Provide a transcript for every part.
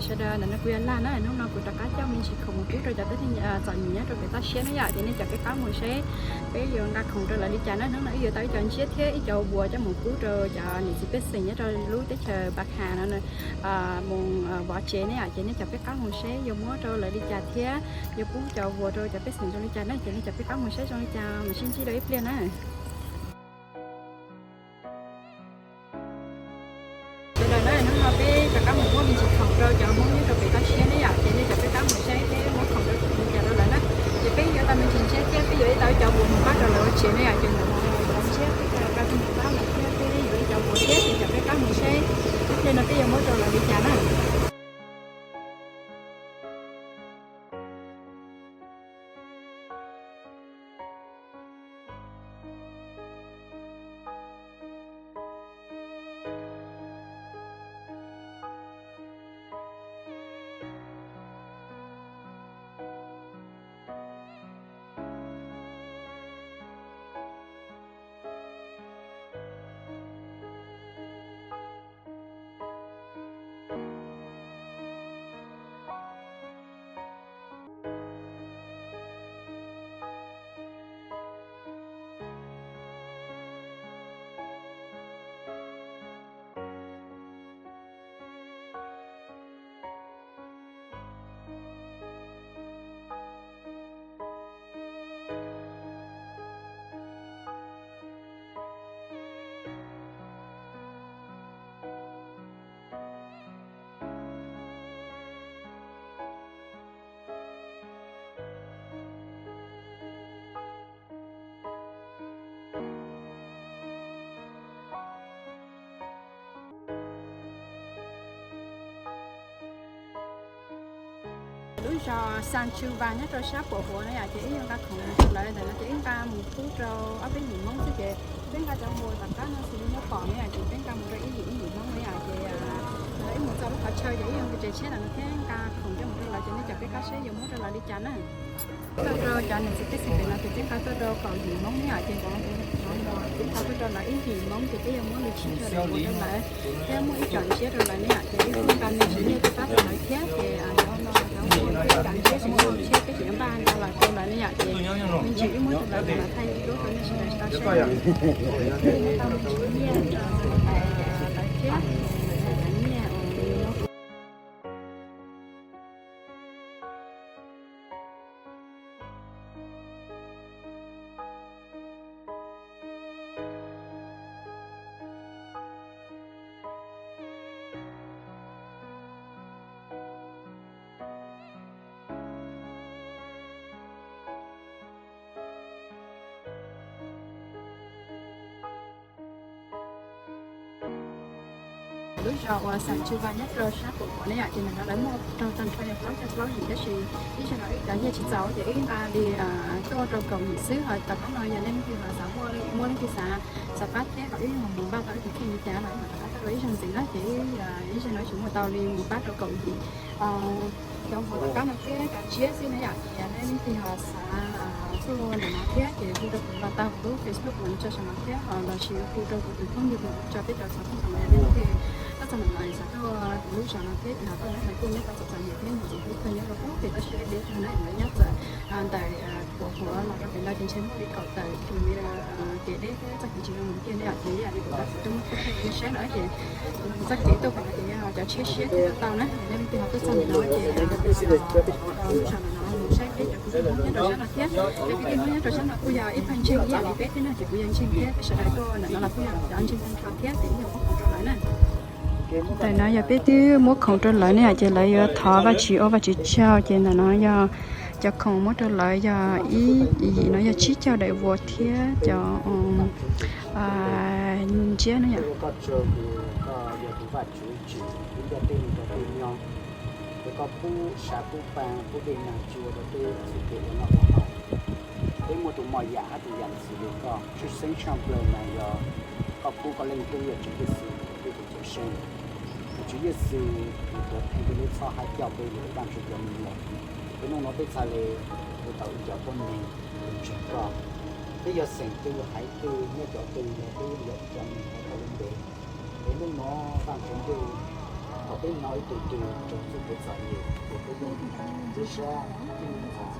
Sawv daws, ntawm no kuv yog Laj na, hnub no kuv rov qab coj me ntsis khoom mus pub rau cov tub txom nyem nyob rau pem toj siab na yom, ces nej cov peb qab mus seb peb yuav nqa khoom rau lawv li cas na. Hnub no wb yuav tau ib co ntsiab thiab ib co vuas coj mus pub rau cov niam txiv pej xeem nyob rau lub teb chaws Npas Khas no mus vov tsev ne yom, ces nej cov peb qab mus seb yuav muab rau lawv li cas thiab yuav pub cov vuas rau cov pej xeem zoo li cas na, ces nej cov peb qab mus seb zoo li cas mam sib ntsib dua ib pliag na. Sawv daws na, hnub no peb rov qab mus muab me ntsis khoom rau cov Hmoob nyob rau pem toj siab ne yom, ces nej cov peb qab mus seb peb muab khoom rau li cas rau lawv na. Ces peb yuav tau me ntsis ntsiab thiab peb yuav ib tau cov vuas mus pab rau lawv ua tsev ne yom, ces ntawm no cov ntsiab peb yuav tau coj mus pab lawv thiab peb yuav ib cov vuas thiab, ces cov peb qab mus seb ib pliag no peb yuav muab rau lawv li cas na. Lub zos Xas Tsu Vas nyob rau sab Pom Huav na yom, ces wb yuav nqa khoom mus rau lawv ntawm no ces wb nqa mus pub rau ob peb yim Hmoob xwb ces peb nqa cov mus tom qab no xws li nej pom na yom, ces peb nqa mus rau ib yim ib yim Hmoob na yom, ces wb mus txog lub qhov chaw ces wb yuav nqis tsev tshiab ntawm no thiab nqa khoom coj mus rau lawv ces nej cov peb qab seb yuav muab rau lawv li cas na. Tau rau cov niam txiv pej xeem pem no ces peb nqa tuaj rau kaum yim Hmoob ne yom, ces vauv no ces peb nqa tuaj rau lawv ib yim Hmoob ces peb yuav muab li tsib caug daim vuas rau lawv thiab muaj ib co ntsiab rau lawv ne yom, ces wb kuj nqa me ntsis nyiaj tuaj pab rau lawv thiab ces cov no cov ua cov ntsiab ces muaj ntsiab peb tseem yuav npaj nqa los rau lawv ne yom, ces me ntsis wb muab rau lawv ces lawv thaij lub rau nej sawv daws tau saib. Wb kuj tau me ntsis nyiaj rau lawv thiab, cov nyiaj uas Lub zos uas Xas Tsu Vas nyob rau sab Pom Huav ne yom, ces ntawm no lawv muaj raug tag nrho yog plaub caug plaub yim tab sis ib zaug no wb cov nyiaj tsis txaus ces wb nqa li tuaj rau kaum yim xwb, ho tom qab no yog nej leej twg ho xav muaj, muaj leej twg xav, xav pab thiab kom wb mus npaj tau wb tus kheej li cas los wb mam rov qab tuaj rau ib zaug ntxiv na, ces ib zaug no wb tsis muaj tau li mus pab rau kaum yim cov vuas tom qab no thiab cov ntsiab xwb na yom, ces yog nej leej twg ho xav tuaj ntawm no thiab ces hu rau kuv los tau kuv lub Facebook no tso saum no thiab los sis hu rau kuv tus phone ywg kuv tso peb cov xov tooj saum no, yog nej leej twg tuaj txog ntawm no xav tuaj kuv lub zos no thiab ces ho tuaj na, lawv kuj nyob tau txom txom nyem thiab me ntsis kuj kawg nyob rau pem toj siab deb deb no, lawv nyob txawm ntawm Pom Huav los rau pem no ces ntshe muaj li kaum tawm kilometer kev deb thiab txoj kev tsis zoo mus kiag ne yom, ces ib yam li kuv tab tom tuaj muab qhib rau nej saib no ces txoj kev tuaj pem no ces yog cov tsheb siab thiaj tuaj tau na, yog nej leej twg ho tuaj txog ntawm no ces lub zos ntawm no mus saib peb cov kwv tij Hmoob nyob rau sab no thiab, cov kwv tij Hmoob nyob rau sab no kuj yog ib pawg ntseeg ib yam li peb thiab no ces kuv yog ntseeg thiab, peb sawv daws tuaj ntawm no los kuj yog cov ntseeg tag nrho thiab ces wb yuav muab khoom rau lawv na. Ntawm no yog peb twb muab khoom rau lawv ne yom, ces lawv yuav thov Vajtswv ua Vajtswv tsaug, ces ntawm no yog cov khoom muab rau lawv yog ib yim no yog tsib caug daim vuas thiab cov ntsiab no yom. Ces koj pub sav pub paa pub dej nag tsua rau peb txhua tus ua noj ua haus. Peb muaj tus moj yam hab tus yam ntxwv li koj, tshwj xeeb tshaj plaws mas yog koj pub koj Leej Tub yog Tswv Yexus peb tus Cawmseej. Tus Tswv Yexus tus tuav pheej peb lub txhoj hab coj peb lug ua Vaajtswv cov me nyuam. Peb hnub no peb txhaj le ua tau ib co tuab neeg tus ntseeg koj. Peb yog xeem twg haiv twg nyob cov twg los peb yeej yog ib co neeg hab koj lub npe. Es hnub no Vaajtswv ntuj, Peb hnov ib tug twg raug txoj kev txom nyem, ces peb yeej sib sab ib ntxhov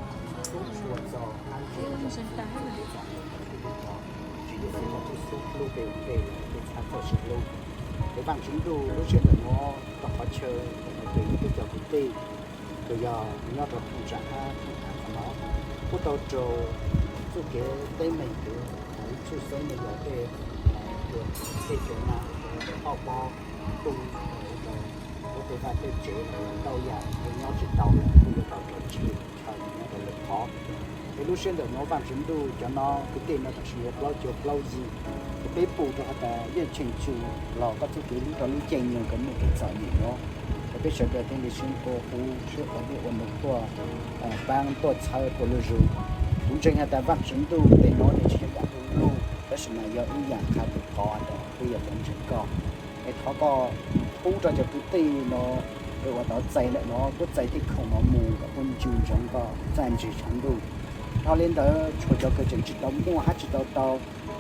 tub tshua txog qab ntsuab rau txoj kev txom nyem ntawd thiab peb cov tsis yog xib hwb tub xub hlub peb ua ntej, peb txhawb txoj sib hlub. Es Vaj Tswv Ntuj lub sij hawm ntawm no, tau qhov chaw ntawm no ces yog peb cov kwv tij uas yog nyob rau thaj tsam hab thaj av qhov no, kuj tau raug txoj kev teeb meem kev ib txhij xeeb no yog tej ua tej cov na, cov poj pob tuj rau ua tej vaj tej tsev los yog ntau yam nyob tsis tau lawm, kuj yuav tau raug tshem chaw nyob rau lwm qhov. Es lub sij hawm ntawm no Vaj Tswv Ntuj, cov no kwv tij no tam sim yuav plaub caug plaub yim, es peb pum rau has tas yeej cheem tsum los koj txoj kev hlub rau lub caij nyoog kws muaj kev txom nyem no, es peb sawv daws thiaj li sib nqua hu sib ua liaj ua nus tuaj pab tuaj txhawb tuaj luj zus. Kuv ntseeg has tas Vaj Tswv Ntuj, tej no nws tsis yog yam du lug, tab sis mas yog ib yam qha tus qov tas peb yog cov ntseeg koj. Es thov koj pub rau cov kwv tij no, es uas tau txais ntawm no, kuj txais tej khoom no mus kom kuj ncu ntsoov koj txaj ntsig tshav ntuj. Dhau li ntawd tshuav cov kws tseem tsis tau muaj hab tsis tau tau,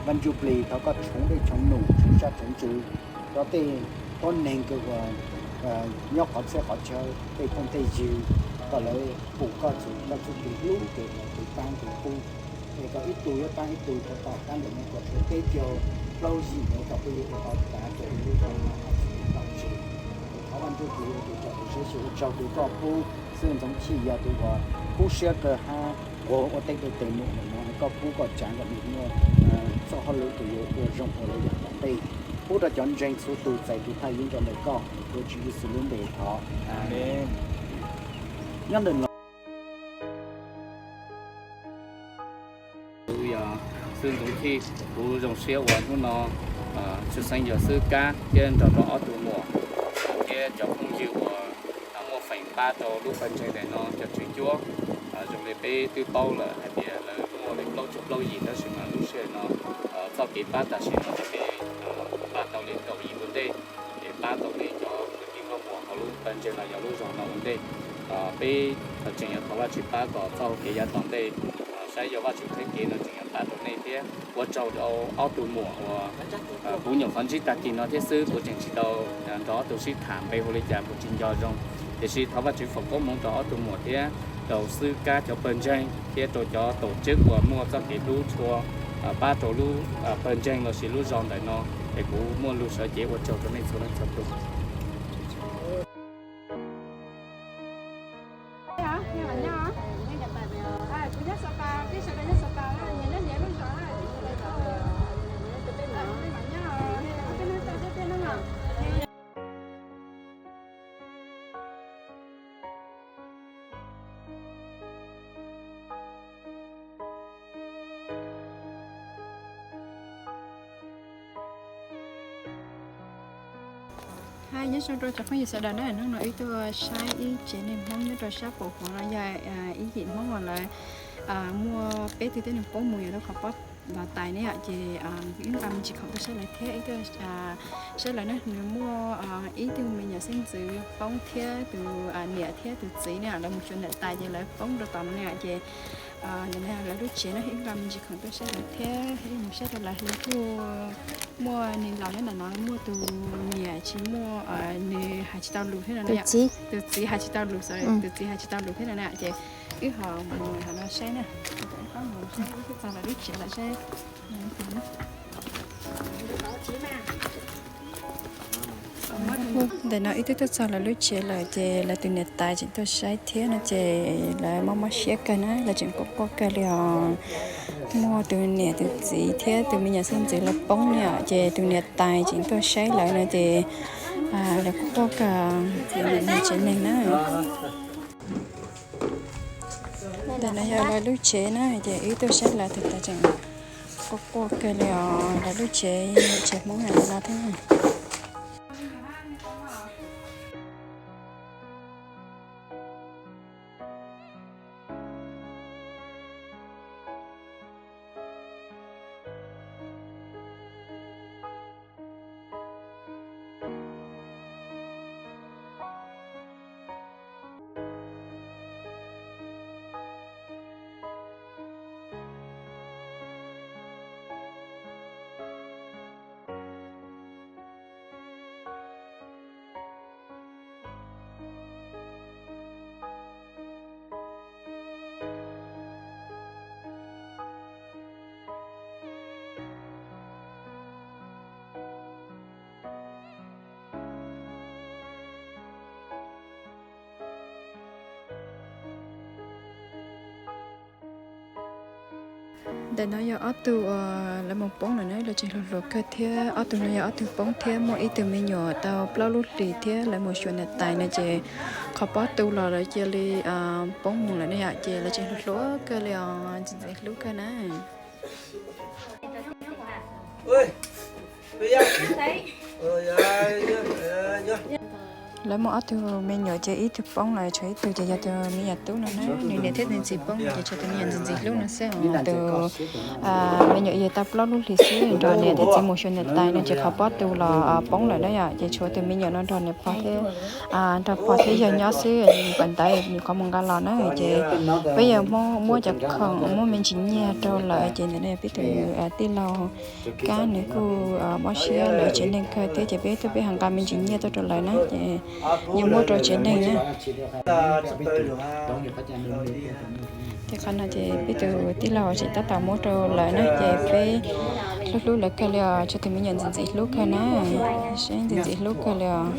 Vaj Ntsujplig, thov koj tshoov dej tshoov num, tshoov sab tshoov ntsws rau tej tuab neeg kws uas nyob qhov txhia qhov chaw, tej phooj tej ywg, kom lawv pum koj txog koj txoj kev hlub, kev ua kev paab kev pub, es kom ib tug yuav paab ib tug rau tom qab ntawm no kom tshuav peb caug plaub yim ntawd kom peb yuav ua tau tav rau lub rooj no hab txhua tau tsev. Es thov Vaj Ntsujplig ua tus tsom tus saib xyuas, ua tsaug tus koj pub xwb Ntxoov Chij yog tus uas kub siab kawg hab nquag ua tej dej tes num ntawm no, koj pub koj tsav kom nws muaj txoj hauj lwm kws yuav ua zoo ua li yam tom ntej. Pub rau cov ntseeg txhua tus txais tus thaj yeeb rau ntawm koj, tuav Tswv Yexus lub npe thov. Amees. Nyob ntawm no kuv yog xib hwb Ntxoov Chij, kuv zoo siab uas hnub no tshwj xeeb yog xib hwb Kab thiab nrog rau ob tug muam thiab cov phooj ywg uas muaj feem pab rau lub pawg ntseeg ntawm no cov tswv cuab. Zoo li peb twb paub lawm hais tias lawv muaj li plaub caug plaub yim, tab sis mas lub sij hawm no txoj kev pab tam sim no ces peb pab tau li kaum yim ua ntej, ces pab tau li cov kwv tij nkauj muam hauv lub pawg ntseeg los yog lub zos no ua ntej. Peb tseem yuav thov Vajtswv pab kom txoj hau kev yav tom ntej, saib yog Vajtswv qheb kev no tseem yuav pab rau nej thiab. Ua tsaug rau ob tug muam uas kuv nyuam qhuav ntsib tag kis no thiab xwb, kuv tseem tsis tau nrog ob tug sib tham npe hu li cas kuv tsis nco zoo. Tiam sis thov Vajtswv foom koob hmoov rau ob tug muam thiab rau xib hwb Kab cov pawg ntseeg thiab rau cov tổ chức uas muaj txoj kev hlub tshua pab rau lub pawg ntseeg lossis lub zos ntawm no. Es kuv muaj lus sawv cev ua tsaug rau nej txhua leej txhua tus. Hais nyob zoo rau cov phooj ywg sawv daws na, hnub no wb tuaj saib ib tsev neeg Hmoob nyob rau sab Pus Huav no, yog ib yim Hmoob uas lawv muaj peb tug tib neeg poob mus yuav rau qhov pob los tais ne yom, ces wb nqa me ntsis khoom tuaj saib lawv thiab wb tuaj saib lawv na, nws muaj ib tug me nyuam xeeb ntxwv poob thiab tus niam thiab tus txiv ne, lawv mus xyuas niam tais ces lawv poob rau tom no ne yom, ces ntawm no lawv lub tsev na, wb nqa me ntsis khoom tuaj saib lawv thiab wb mus saib rau lawv, lawv kuj muaj neeg laus nyob ntawm no, muaj tus niam tsis muaj, nws hais tsis tau lus thiab no, tus txiv hais tsis tau lus, tus txiv hais tsis tau lus thiab no na, ces wb ho mus ho no saib na, wb tuaj txog lawv lub tsev lawm saib. Ntawm no wb twb tuaj txog lawv lub tsev lawm ces lawv tus niam tais tseem tuaj saib thiab no ces lawv mob mob siab kawg na, lawv tseem quaj quaj kawg li os. Muaj tus niam tus txiv thiab tus me nyuam xeeb ntxwv lawv poob ne yom, ces tus niam tais tseem tuaj saib lawv no ces lawv quaj quaj kawg, tsev neeg na. Ntawm no yog lawv lub tsev na, ces wb tuaj saib lawv tus tais tseem quaj quaj kawg li os, lawv lub tsev, tsev Hmoob no thiab. Ntawm no yog ob tug uas lawv mus poob lawm na, lawv tseem hluas hluas kawg thiab. Ob tug no yog ob tug poob thiab muaj ib tug me nyuam tau plaub lub hlis thiab lawv mus xyuas niam tais no ces qhov pob tu los lawv cia li poob mus lawm na yom, ces lawv tseem hluas hluas kawg li os, ntxim ntxim hlub kawg na. Lawv muaj ob tug me nyuam ces ib tug poob lawm tshuav ib tug ces yog tus me nyuam tub no na, nws niam thiab nws txiv poob ces tshuav tus me nyuam ntxim ntxim hlub no xwb. Tus me nyuam yog tau plaub lub hlis xwb nrog niam thiab txiv mus xyuas niam tais no ces qhov pob tu los poob lawm na yom, ces tshuav tus me nyuam no nrog niam pog thiab nrog pog thiab yawg nyob xwb, nws pom ntawd nws qhov mus nqa los na. Ces peb yuav muab cov khoom muab me ntsis nyiaj rau lawm ces ntawm no yog peb tus tij laug Kab nws kuj mob siab lawv tsev neeg kawg thiab ces peb tuaj peb ho nqa me ntsis nyiaj tuaj rau lawv na ces yuav muab rau tsev neeg na. Ces qhov no ces peb tus tij laug tseem tab tom muab rau lawv na ces peb hlub hlub lawv kawg li os, tshuav tus me nyuam ntxim ntxim hlub kawg na, seb ntxim ntxim hlub kawg li os.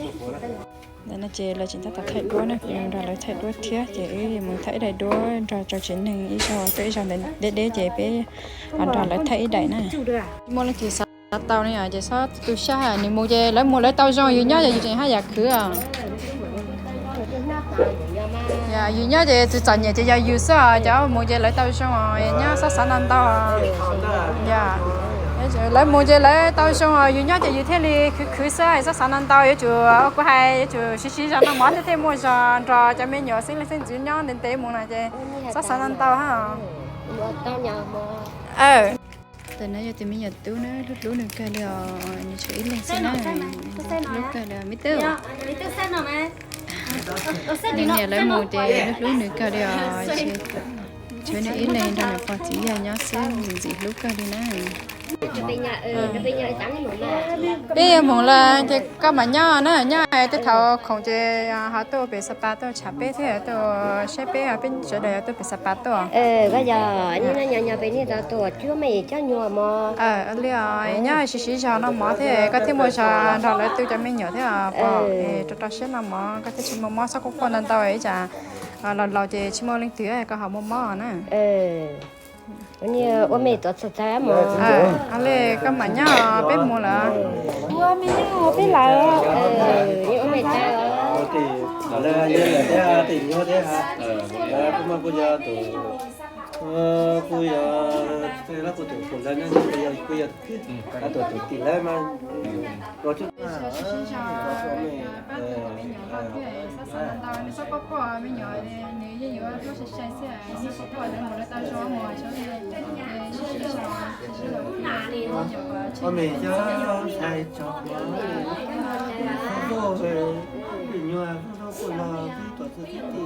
Ntawm no ces lawv tseem tab tom thaij duab na, kuv nrog lawv thaij duab thiab ces wb mus thaij ib daim duab nrog rau tsev neeg ib zaug, tuaj ib zaug ntawd deb deb ces peb nrog lawv thaij ib daim na. Muaj leej twg xav tau ne ces xob tu siab, nws mus ces lawv mus lawv tau zoo, yus nyob ces yus tseem haj yam khwv os. Yus nyob ces tus txom nyem ces yog yus xwb os, cov mus ces lawv tau zoo os, nyob xob xav ntau ntau. Lawv mus ces lawv tau zoo os, yus nyob ces yus thiaj li khwv khwv xwb, xob xav ntau ntau, yuav tsum, kuv hais yuav tsum siv siv zog noj mov thiab thiaj muaj zog nrog cov me nyuam xeeb leej xeeb ntxwv nyob ntev ntev mus no ces xob xav ntau ntau hab. Ntawm no yog tus me nyuam tub na, hlub hlub nws kawg li os, nws tshuav ib leeg xwb na, hlub kawg li me tub. Nws niam lawv mus ces hlub hlub nws kawg li os, tshuav nws ib leeg nrog niam pog txiv yawg nyob xwb, ntxim ntxim hlub kawg li na. Peb yuav mus lawm ces koj mam nyob na, nyob tej thaum khoom ces ho tuaj pem Xab Pas tuaj tsham peb thiab tuaj saib peb, peb sawv daws yuav tuaj pem Xab Pas tuaj. Li os, nyob siv siv zog noj mov thiab koj thiaj muaj zog nrog lawv tu cov me nyuam thiab pom, rau rau siab noj mov, koj thiaj tsis muaj mob, xob quaj quaj ntau ntau ib tsam laus laus ces tsis muaj leej twg koj ho muaj mob na. Ua me tuav txog tag mus. Li koj mam nyob, peb mus lawm. Ua me nyob peb lawm. Ua me tag. Kuv yog, kuv yog, kuv yog, kuv yog, kuv yog tim lawv mas, kuv tsis, pab tug me nyuam no thiab xob xav ntau ntau, nws xob quaj quaj, me nyuam nws yeej yuav hlub sai sai xwb, xob quaj quaj lawv mus lawv tau zoo mus, ua me cov ntxhais tso, me nyuam, kuv los peb tuav txog tib ti.